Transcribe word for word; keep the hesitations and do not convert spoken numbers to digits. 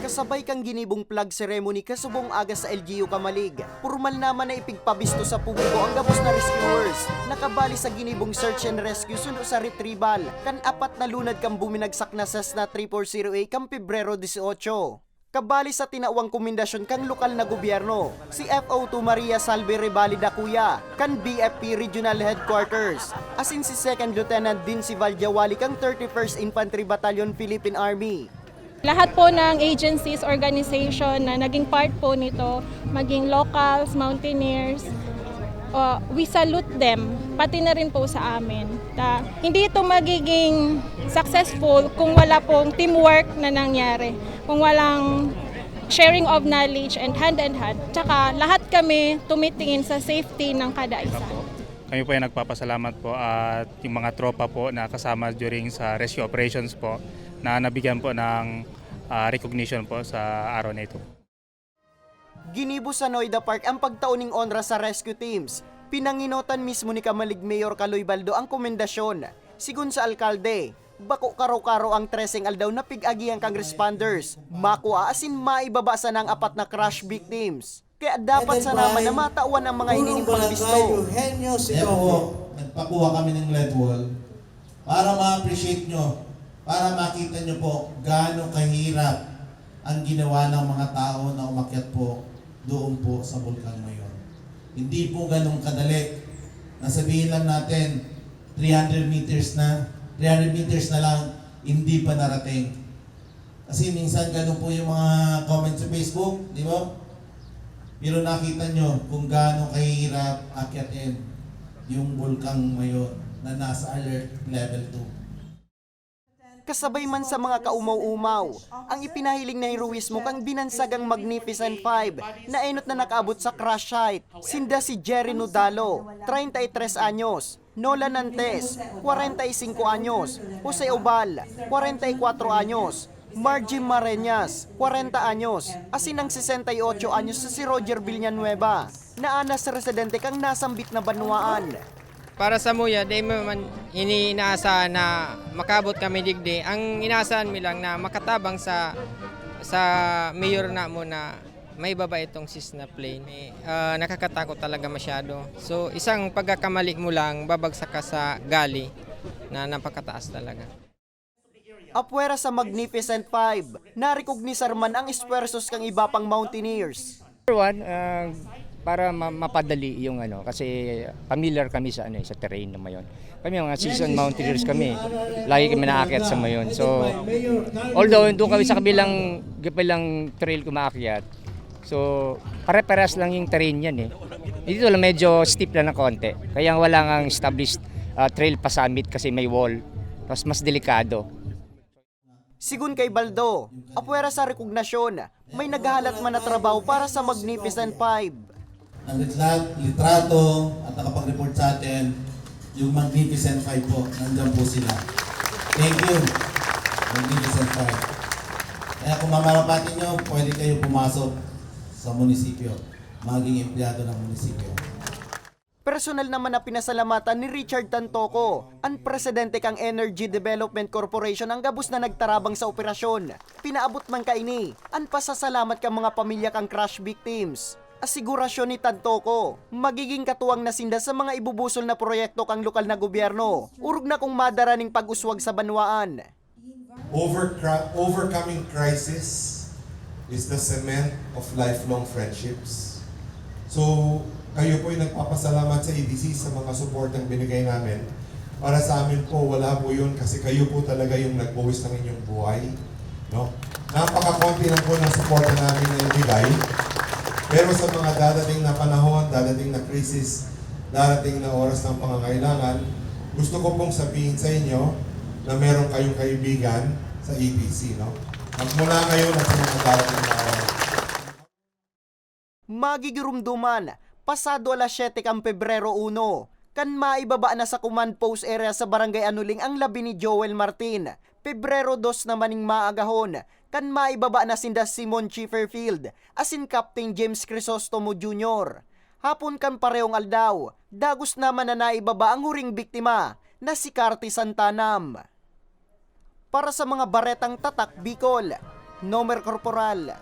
Kasabay kan ginibong flag ceremony kasubong aga sa L G U Camalig, pormal naman na ipigpabisto sa publiko ang gabos na rescuers na kabali sa ginibong search and rescue suno sa retrieval kan apat na lunad kan buminagsak na Cessna three four zero A kan Pebrero dieciocho. Kabali sa tinawang komendasyon kan lokal na gobyerno, si F O two Maria Salve Revali Dacuya kan B F P Regional Headquarters, asin si Second Lieutenant Dean Sivaldia Wali kan thirty-first Infantry Battalion Philippine Army. Lahat po ng agencies, organization na naging part po nito, maging locals, mountaineers, uh, we salute them, pati na rin po sa amin. Ta, hindi ito magiging successful kung wala pong teamwork na nangyari, kung walang sharing of knowledge and hand in hand. Tsaka lahat kami tumitingin sa safety ng kada isa. Kami po ay nagpapasalamat po at yung mga tropa po na kasama during sa rescue operations po na nabigyan po ng ah, recognition po sa araw na ito. Ginibo sa Noida Park ang pagtao ning onra sa rescue teams. Pinanginotan mismo ni Camalig Mayor Kaloy Baldo ang komendasyon. Sigon sa alkalde, bako karo-karo ang treseng aldaw na pig-agihan kang responders, makua asin maibaba sana ang apat na crash victims. Kaya dapat sana man na matawan ang mga hinihiling pagbisto. Kaya po, nagpakuha kami ng lead wall para ma-appreciate nyo, para makita nyo po gaano kahirap ang ginawa ng mga tao na umakyat po doon po sa Bulkang Mayon. Hindi po ganun kadali. Nasabihin lang natin, three hundred meters na, three hundred meters na lang, hindi pa narating. Kasi minsan ganun po yung mga comment sa Facebook, di ba? Pero nakita nyo kung gaano kahirap akyatin yung Bulkang Mayon na nasa alert level two. Kasabay man sa mga kaumaw-umaw, ang ipinahiling na heroismo kang binansagang Magnificent Five na enot na nakaabot sa crash site. Sinda si Jerry Nudalo, treinta y tres anyos, Nolan Nantes, kwarenta y singko anyos, Jose Obal, kwarenta y kwatro anyos, Margie Mareñas, kwarenta anyos, asin ang sesenta y ocho anyos na si Roger Villanueva, na anas residente kan nasambit na banwaan. Para samuya, dai mi man ini inaasahan na makaabot kami digdi. Ang inaasahan mi lang na makatabang sa sa mayor namo na maibaba itong Cessna plane. Ah, nakakatakot talaga masyado. So, isang pagkakamali mo lang, babagsak ka sa gully na napakataas talaga. Apwera sa Magnificent Five, narikognisar man ang esfuerzos kan iba pang mountaineers. Number one, ah, para ma- mapadali yung ano, kasi familiar kami sa ano eh, sa terrain na Mayon. Kami mga seasoned mountaineers kami. Lagi kami naakyat sa Mayon. So, although doon kami sa kabilang kabilang trail kumaakyat, so pare-parehas lang yung terrain yan eh. Dito lang medyo steep lang ng konti. Kaya wala ngang established ah, trail pa summit kasi may wall. Mas mas delikado. Sigon kay Baldo, apwera sa rekognasyon, may naghahalat man na trabaho para sa Magnificent Five. Ang litla- litrato at nakapag-report sa atin, yung Magnificent Five po, nandyan po sila. Thank you, Magnificent Five. Kaya kung mamarapati nyo, pwede kayo pumasok sa munisipyo, maging empleyado ng munisipyo. Personal naman na pinasalamatan ni Richard Tantoco, ang presidente kan Energy Development Corporation, ang gabos na nagtarabang sa operasyon. Pinaabot man kaini an pasasalamat kan mga pamilya kan crash victims. Asigurasyon ni Tantoco, magiging katuwang na sinda sa mga ibubusol na proyekto kan lokal na gobyerno, orog na kung madara ning pag-uswag sa banwaan. Overcra- overcoming crisis is the cement of lifelong friendships. So, kayo po'y nagpapasalamat sa E D C sa mga suportang binigay namin. Para sa amin po, wala po yun kasi kayo po talaga yung nagbuwis ng inyong buhay. No? Napakakonti lang po ng suporta namin na ibigay. Pero sa mga dadating na panahon, dadating na krisis, darating na oras ng pangangailangan, gusto ko pong sabihin sa inyo na meron kayong kaibigan sa E D C, no? Magmula ngayon at sa mga darating na oras. Magigirumduman, pasado alas siyete kan Pebrero uno, kan maibaba na sa command post area sa Barangay Anuling ang labi ni Joel Martin. Pebrero dos naman ning maagahon, kan maibaba na sinda Simon Chipperfield asin Captain James Crisostomo Junior. Hapon kan parehong aldaw, dagos naman na naibaba ang huring biktima na si Carty Santanam. Para sa mga baretang Tatak Bicol, Numero korporal,